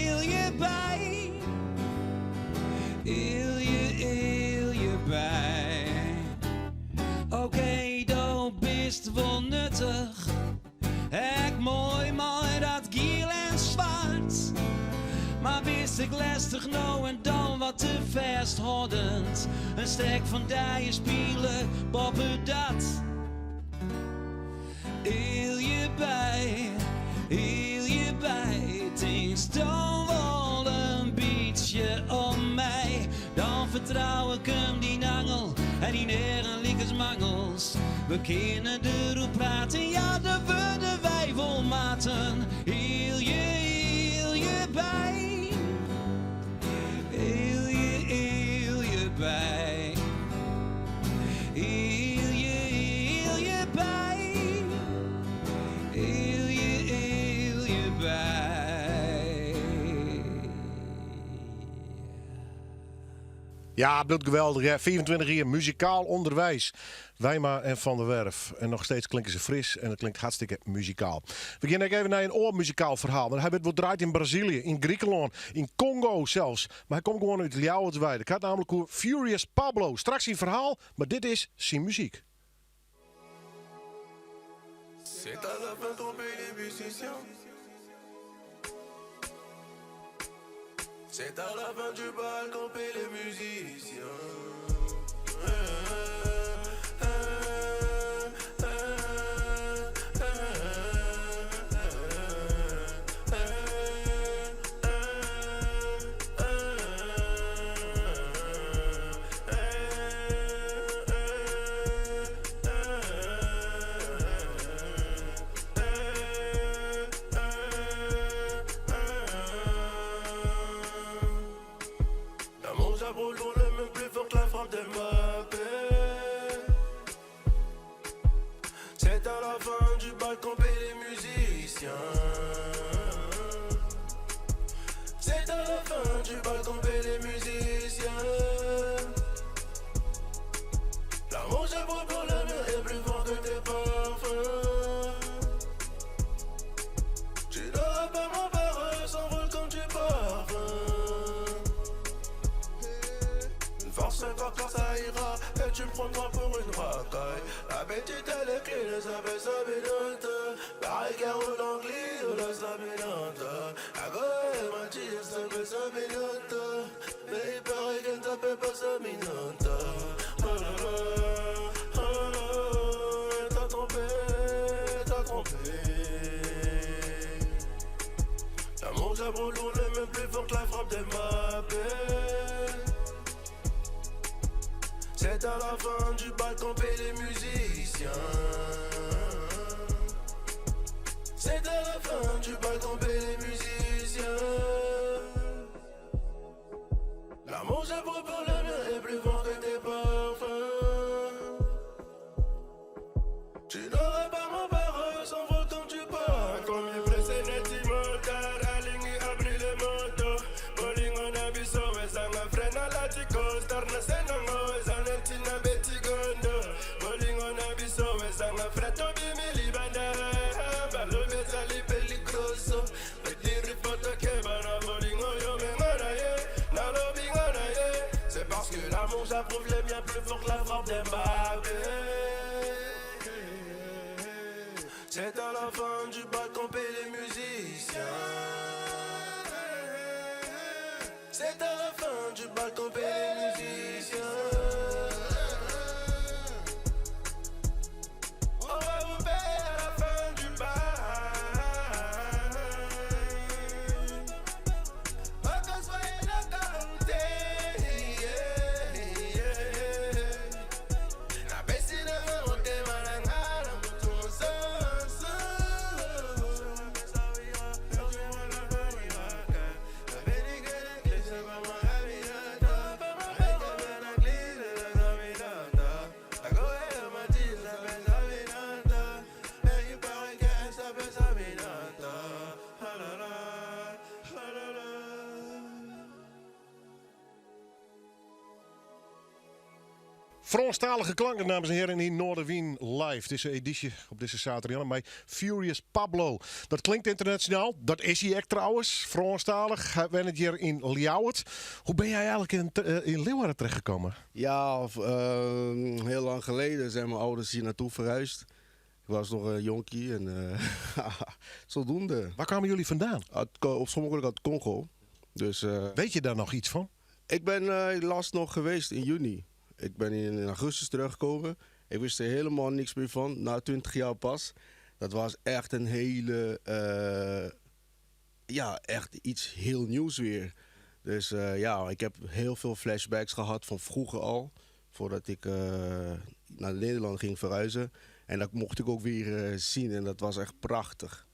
ealjeby, ealje, ealjeby. Okee, do bist wol nuttich, ek moai mei dat giel en swart. Mar bist ek lestich no en dan wat te fêsthâldend. In stek fan dy is pynlik, boppedat. Ealjeby, ealjeby, tinkst dan wol in bytsje om my? Dan fertrou ik him dyn angel en dyn eagen lykas mangels. We kinne deroer prate, ja, dêr wurde wy wol maten. Ealje, ealjeby, ealje, ealjeby. Ealje, ealjeby, ealje, ealjeby. Ja, het bliuwt geweldich. Ja. 25 jier muzikaal ûnderwiis. Wijma en Van der Werf. En noch steeds klinke se fris en it klinkt hartstikke muzikaal. We gean ek even nei in oar muzikaal ferhaal. Want hy wurdt wol draaid yn Brazilië, yn Grikelân, yn Kongo sels. Mar hy komt gewoan út Ljouwert wei. Ik ha it nammentlik oer Furious Pablo. Straks syn ferhaal, mar dit is syn muzyk. C'est à la fin tomber les musiciens. C'est à la fin du bal qu'on paie les musiciens. L'amour j'abrûle le même plus fort que la frappe de Mbappé. C'est à la fin du bal qu'on paie les musiciens. C'est à la fin du bal qu'on paie les musiciens. L'amour j'abrûle pour le mien est plus fort que tes parfums. Tu n'auras pas mon parole, s'envole comme du parfum. Une force encore quand ça ira, et tu me prendras pour une racaille. La petite elle est clé, elle s'appelle Sabinante. Pareil qu'elle roule en glide, la Sabinante. La goe m'a dit, elle s'appelle Sabinante. Mais il paraît qu'elle ne s'appelle pas Sabinante. Oh là là, oh là là, elle t'a trompé, elle t'a trompé. L'amour j'abrûle le même plus fort que la frappe de Mbappé. C'est à la fin du bal qu'on paie les musiciens. C'est à la fin du bal qu'on paie les musiciens. L'amour j'abrûle pour le mien est plus fort que tes parfums. Tu n'auras pas mon parole, s'envole comme tu pars. Comme il pressé net immortal, aligné a brûlé moto. Bolingo na biso, wezanga frena la tico, star na senango, wezaneti na betigondo. Bolingo na biso, wezanga freto bimi libanda. Balo bezali peligroso, petiri foto kebana, bolingo yo mengana ye, na lobingana ye. C'est parce que l'amour j'approuve les miens plus fort que la frappe d'Mbappé. C'est à la fin du bal qu'on paie les musiciens. C'est à la fin du bal qu'on paie les musiciens. On va vous payer à la fin du bal. Encore soyez la qualité. Na pesi na motema na nga na moto mosusu. Franstalige klanken, dames en heren, in Noardewyn live. Deze editie op deze zaterdag met Furious Pablo. Dat klinkt internationaal, dat is hij echt trouwens. Franstalig, hij woont hier in Ljouwert. Hoe ben jij eigenlijk in Leeuwarden terechtgekomen? Ja, heel lang geleden zijn mijn ouders hier naartoe verhuisd. Ik was nog een jonkie en zodoende. Waar kwamen jullie vandaan? Oorspronkelijk uit Congo. Dus Weet je daar nog iets van? Ik ben laatst nog geweest in juni. Ik ben in augustus teruggekomen. Ik wist er helemaal niks meer van, na 20 jaar pas. Dat was echt een hele ja, echt iets heel nieuws weer. Dus ik heb heel veel flashbacks gehad van vroeger al. Voordat ik naar Nederland ging verhuizen. En dat mocht ik ook weer zien en dat was echt prachtig.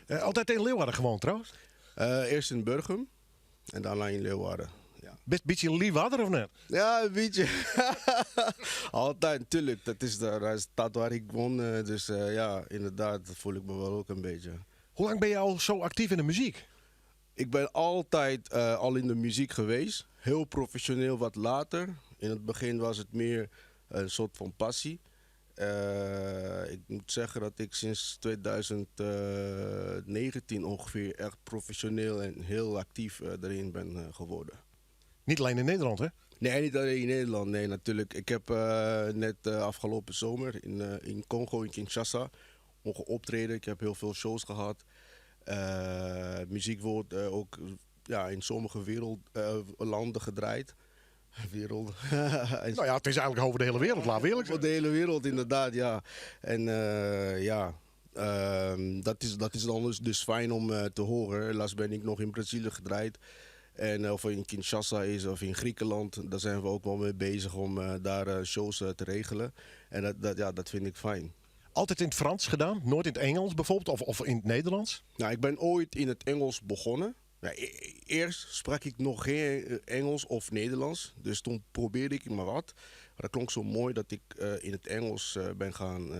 Altijd in Leeuwarden gewoond trouwens? Eerst in Burgum en daarna in Leeuwarden. Ja. Best een beetje Leeuwarden of net? Ja, een beetje. Altijd, natuurlijk. Dat is de stad waar ik woon. Dus ja, inderdaad, dat voel ik me wel ook een beetje. Hoe lang ben je al zo actief in de muziek? Ik ben altijd al in de muziek geweest. Heel professioneel wat later. In het begin was het meer een soort van passie. Ik moet zeggen dat ik sinds 2019 ongeveer echt professioneel en heel actief erin ben geworden. Niet alleen in Nederland, hè? Nee, niet alleen in Nederland. Nee, natuurlijk. Ik heb net afgelopen zomer in Congo, in Kinshasa, mogen optreden. Ik heb heel veel shows gehad. Muziek wordt ook ja, in sommige wereld, landen gedraaid. Wereld. Nou ja, het is eigenlijk over de hele wereld, laat eerlijk zijn. Over de hele wereld, inderdaad, ja. En ja, dat is dan dus fijn om te horen. Laatst ben ik nog in Brazilië gedraaid. En of in Kinshasa is of in Griekenland, daar zijn we ook wel mee bezig om daar shows te regelen. En ja, dat vind ik fijn. Altijd in het Frans gedaan? Nooit in het Engels bijvoorbeeld? Of in het Nederlands? Nou, ik ben ooit in het Engels begonnen. Nou, eerst sprak ik nog geen Engels of Nederlands. Dus toen probeerde ik maar wat. Maar dat klonk zo mooi dat ik in het Engels ben gaan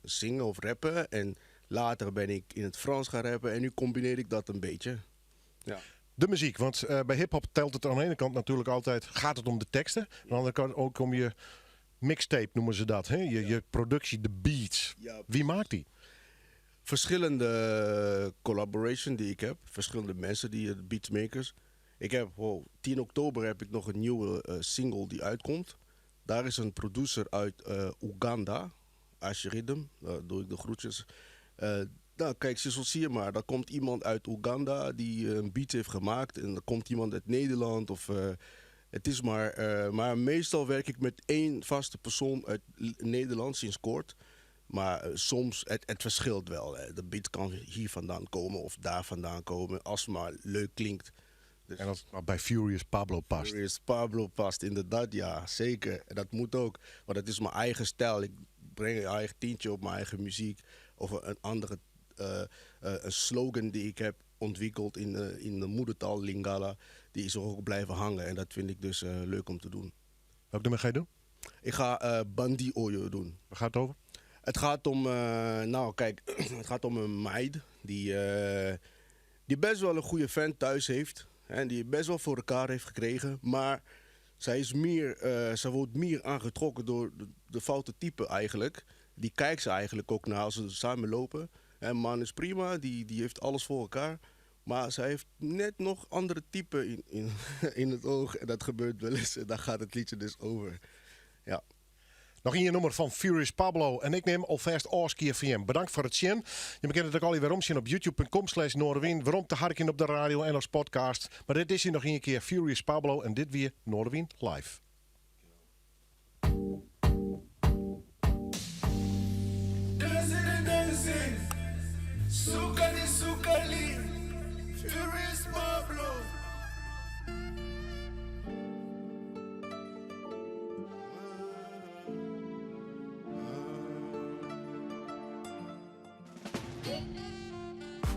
zingen of rappen. En later ben ik in het Frans gaan rappen. En nu combineer ik dat een beetje. Ja. De muziek, want bij hiphop telt het aan de ene kant natuurlijk altijd, gaat het om de teksten. Aan de andere kant ook om je mixtape, noemen ze dat. Hè? Je productie, de beats. Wie maakt die? Verschillende collaboration die ik heb. Verschillende mensen, die de beatmakers. Oh, 10 oktober heb ik nog een nieuwe single die uitkomt. Daar is een producer uit Oeganda, Ash Rhythm. Daar doe ik de groetjes. Nou, kijk, zo zie je maar. Daar komt iemand uit Oeganda die een beat heeft gemaakt. En er komt iemand uit Nederland. Of, het is maar, maar meestal werk ik met één vaste persoon uit Nederland sinds kort. Maar soms, het verschilt wel. Hè. De beat kan hier vandaan komen of daar vandaan komen. Als het maar leuk klinkt. Dus en als het maar bij Furious Pablo past. Furious Pablo past, inderdaad, ja, zeker. En dat moet ook. Want het is mijn eigen stijl. Ik breng een eigen tintje op mijn eigen muziek. Of een andere een slogan die ik heb ontwikkeld in de moedertaal Lingala. Die is ook blijven hangen. En dat vind ik dus leuk om te doen. Welk nummer ga je doen? Ik ga Bandi Oyo doen. Waar gaat het over? Het gaat om, nou kijk, het gaat om een meid die best wel een goede vent thuis heeft. En die best wel voor elkaar heeft gekregen. Maar zij wordt meer aangetrokken door de foute type eigenlijk. Die kijkt ze eigenlijk ook naar als ze samen lopen. En man is prima, die heeft alles voor elkaar. Maar zij heeft net nog andere typen in het oog. En dat gebeurt wel eens. En daar gaat het liedje dus over. Ja. Noch ien nûmer fan Furious Pablo. En ik nim alfêst ôfskie fan jim. Bedankt foar it sjen. Je kin it ek allegear weromsjen op youtube.com slash Noardewyn. Werom te harkjen op de radio en as podcast. Mar dit is hjir noch ien kear Furious Pablo. En dit wie Noardewyn live. Dancing, dancing, Sukali, Sukali, Furious Pablo.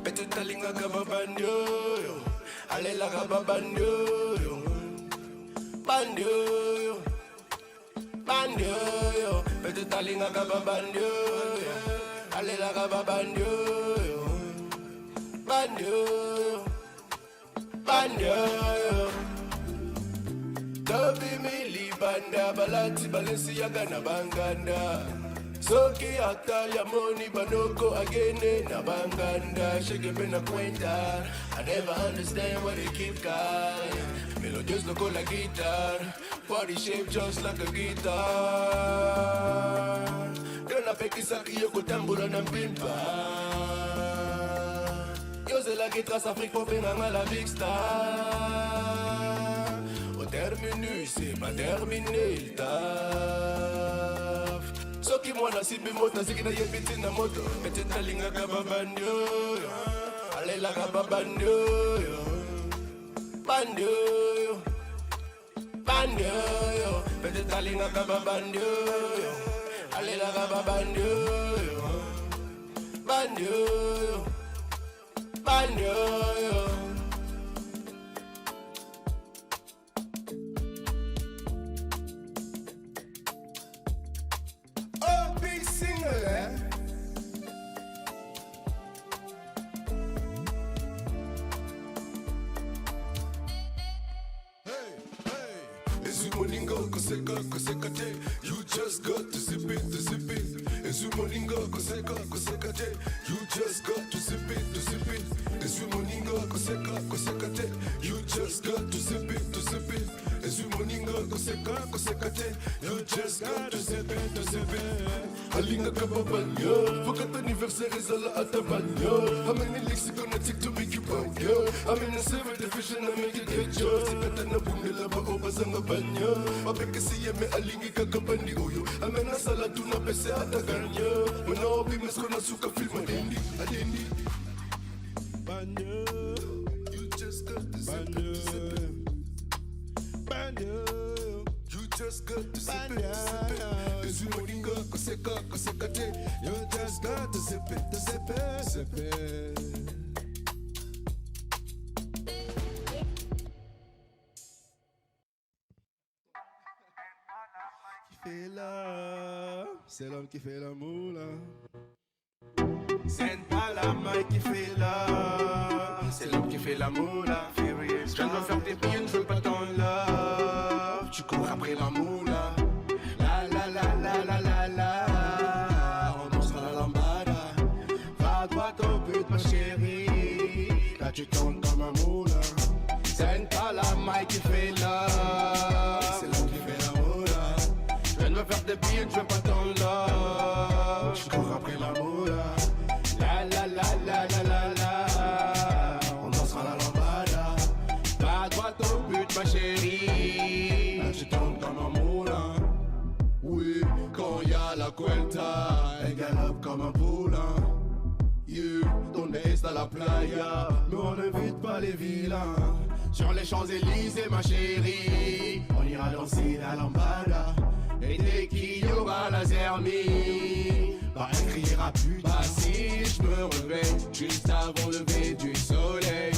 Peut-être alingaka babandi oyo alelaka babandi oyo bandi oyo bandi oyo peut-être alingaka babandi oyo alelaka babandi oyo bandi oyo bandi oyo tobimi libanda balati Balenciaga na banganda soki atali amoni banoko agende na banganda shege mpe na kwenta. I never understand what they keep calling Melodious look like guitar. Body shape just like a guitar. Yo napekisaki yo kotambola na mpimpa yozelaki trace Afrique po benganga la big star. Au terminus, c'est pas terminé le taf. Soki mwana simbi moto aziki nayebi ntina moto peut-être alingaka babandi oyo alelaka babandi oyo bandi oyo bandi oyo peut-être alingaka babandi oyo alelaka babandi oyo bandi oyo bandi oyo. Oh, big single, hè? Ezwi moninga koseka koseka te. You just got to zip it to zip it. Ezwi moninga koseka koseka te. You just got to zip it to zip it. Ezwi moninga. koseka, koseka te. You just got to zip it, to zip it. Ezwi moninga, koseka, koseka te. You just got to zip it, to zip it. Alingaka babanya, fakat anniversaire ezala ata banya. I'm in the lexicon, I take to make you banya. I'm in the seventh division, I make it get you. Sikata na bundela ba obazanga banya. Babekesi yeme alingi kaka bandi oyo. Amena sala tuna pese ata ganya. Mona obi meskona suka film adendi, adendi. Banya, you just got to zip it, to zip it. Banya, you just got to zip it, to zip it. Ezwi moninga, koseka, koseka te. You just got to zip it, to zip it, zip it. Qui fait la, c'est l'homme qui fait la moula. C'est pas la main qui fait la, c'est l'homme qui fait la moula. Je viens de faire des billets, je veux pas ton love. Tu cours après la moula. La la la la la la la. On dansera la lambada. Va droit au but, ma chérie. Là tu tournes comme un moulin. C'est pas la main qui fait la, c'est l'homme qui fait la moula. Je viens de me faire des billets, je veux pas ton love. Je cours après la moula. La la la la la la la. On dansera la lambada. Va droit au but, ma chérie. Là tu tournes comme un moulin. Oui, quand y a la cuenta, elle galope comme un poulain. You, donde está la playa? Nous on n'invite pas les vilains. Sur les Champs-Élysées, ma chérie, on ira danser la lambada. Et dès qu'il y aura la zermie, bah elle criera putain. Bah si je me réveille juste avant le lever du soleil,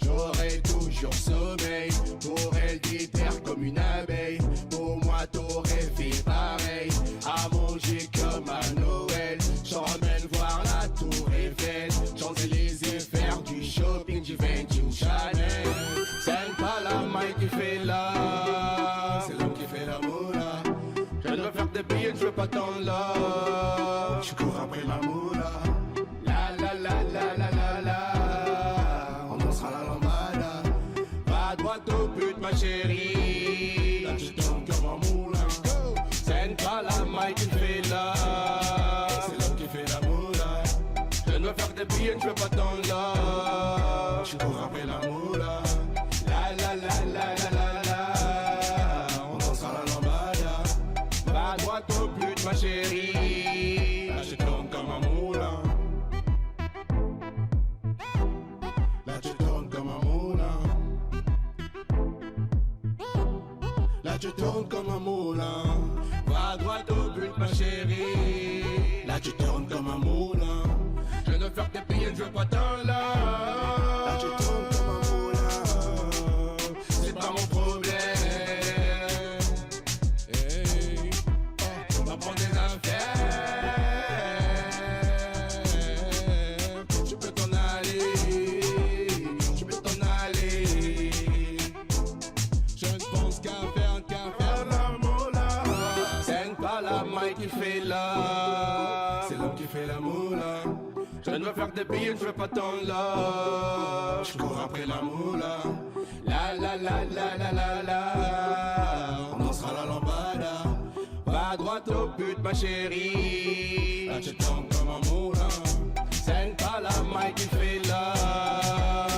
j'aurai toujours sommeil. Pour elle déterre comme une abeille. Pour moi t'aurais fait pareil, à manger comme à Noël. J'emmène voir la tour Eiffel, Champs-Élysées, faire du shopping, Givenchy ou Chanel. C'est pas la main qui fait la, c'est l'homme qui fait la moula. Je viens de me faire des billets, je veux pas ton love. Je cours après la moula. La la la la la la la. On dansera la lambada. Va droit au but, ma chérie. Là tu tournes comme un moulin. C'est pas la main qui fait la, c'est l'homme qui fait la moula. Je viens de me faire des billets, je veux pas ton love. Je cours après la moula. La la la la la la la. On dansera la lambada. Va droit au but, ma chérie. Là tu tournes comme un moulin. Là tu tournes comme un moulin. Là tu tournes comme un moulin. Va droit au but, ma chérie. Là tu tournes comme un moulin. Je ne faire des billets, je veux pas t'en là. Là tu tournes comme un moulin. C'est pas mon problème. Hey, oh, va prendre des affaires. Tu peux t'en aller. Tu peux t'en aller. Je ne pense qu'à faire, qu'à faire la moula. C'est pas la main qui fait la, c'est l'homme qui fait la moula. Je ne veux faire des billets, je veux pas ton love. Je cours après la moula. La la la la la la la. On dansera la lambada. Va droit au but, ma chérie. Là tu tombes comme un moulin. C'est pas la main qui fait la,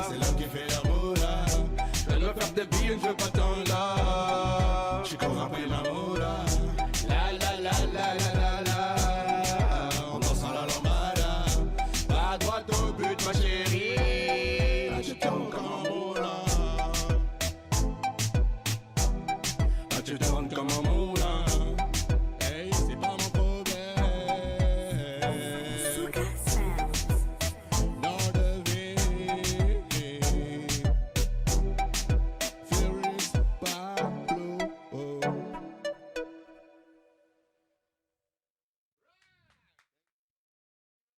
c'est l'homme qui fait la moula. Je ne veux faire des billets, je veux pas ton love. Je cours après la moula. La la la la la la la. On dansera la lambada. Va droit au but, ma chérie. Là tu tournes comme un moulin. Là tu tournes comme un moulin.